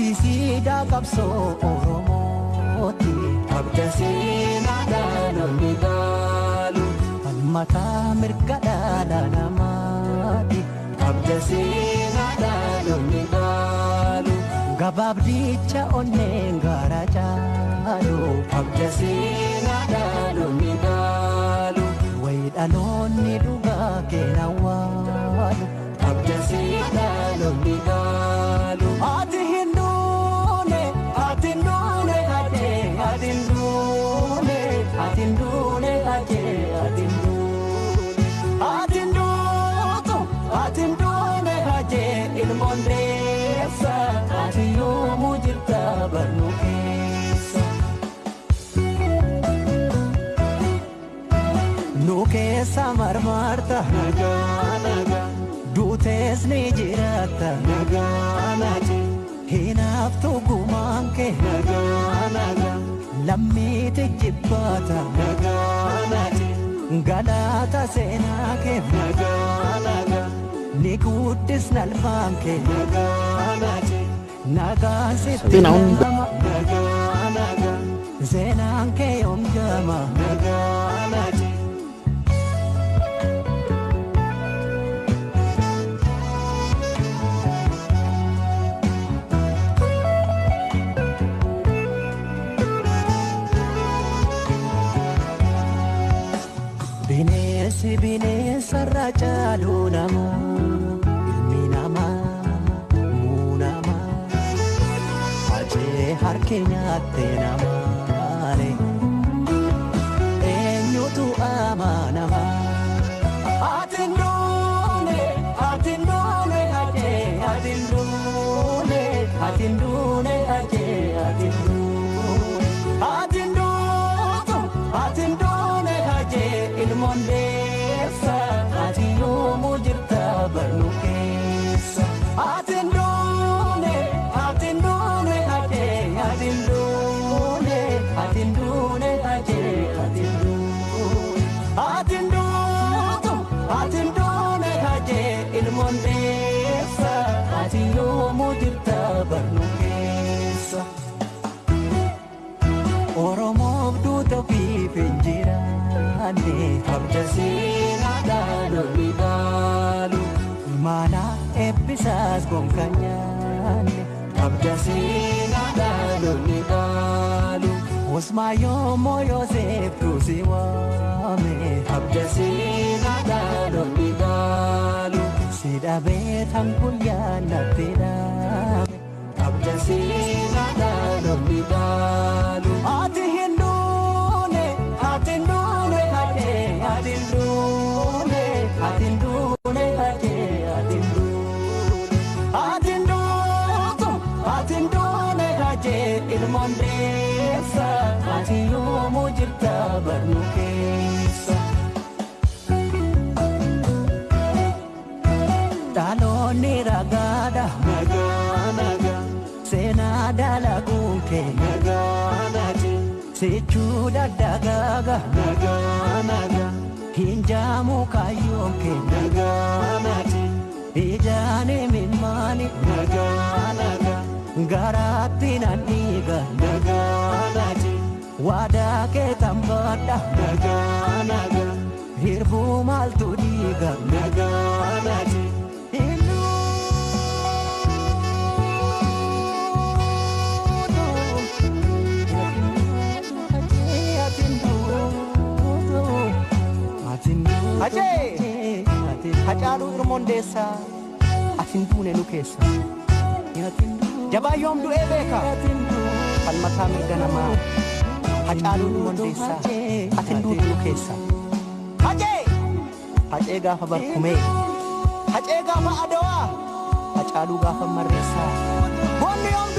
Ati siidaa qabsoo Oromooti. Abda seenaa dhaloonni dhaalu. Falmataa mirga dhala namaati. Abda seenaa dhaloonni dhaalu. Gabaabdicha onneen gaara caalu. Abda seenaa dhaloonni dhaalu. Wayi dhaloonni dhugaa keena waalu. Abda seenaa dhaloonni dhaalu. Ati hin duune, ati hin duune ajee, ati hin duune, ati hin duune ajee, ati hin duune. Ati hin duutu, ati hin duune ajee, ilmoon deessa, ati yoomuu jirta barnuu keessa. Nu keessa marmarta, nagaa nagaa. Duutees ni jiraatta, nagaa nagaa. Hinaaftuu gumaan kee, nagaa nagaa. Lammiiti jibbaata, nagaa nagaa. Galaata seenaa kee, nagaa nagaa. Ni guddisna alfaan kee, nagaa nagaa. Nagaan sitti nama, nagaa nagaa. Seenaan kee yoom jaama, nagaa nagaa. Bineensi bineensarra caalu nama, ilmi namaa muunama. Ajee harki nyaatte namaale, eenyutu amanama? Ati hin duune, ati hin duune ajee, ati hin duune, ati hin duune ajee, ati hin duune. Ati hin duutu, ati hin duune ajee, ilmoon deessa, ati yoomuu jirta barnuu keessa. Ati hin duune, ati hin duune ajee, ati hin duune, ati hin duune ajee, ati hin duune. Ati hin duutu, ati hin duune ajee, ilmoon deessa, ati yoomuu jirta barnuu keessa. Oromoof duuta ofiif hin jiraanne. Abda seenaa dhaloonni dhaalu. Imaana eebbisaas gonka nyaanne. Abda seenaa dhaloonni dhaalu. Usmaayoo Mooyoseef duusi waame. Abda seenaa dhaloonni dhaalu. Si dhabee tan guyyaa natti dhaame. Abda seenaa dhaloonni dhaalu. Ati hin duune, ati hin duune ajee, ati hin duune, ati hin duune ajee, ati hin duune. Ati hin duutu, ati hin duune ajee, ilmoon deessa, ati yoomuu jirta barnuu keessa. Dhaloonni ragaadha, nagaa nagaa. Seenaa dalaguun kee, nagaa nagaa. Sichuu daddagaaga, nagaa nagaa. Hin jaamu kaayyoon kee, nagaa nagaa. Ijaan imimmaani, nagaa nagaa. Garaatti nan dhiiga, nagaa nagaa. Waadaa kee tambadha, nagaa nagaa. Hirbuu maaltu dhiiga, nagaa nagaa. Ajee! Hacaaluu Irmoon deessaa, ati hin duune nu keessa. Jabaa yoom du'ee beeka, falmataa mirga namaa. Hacaaluu Irmoon deessaa, ati hin duutu nu keessa. Hacee! Hacee gaafa barkumee, Hacee gaafa adawaa, Hacaaluu gaafa marreessaa. Boonni yoom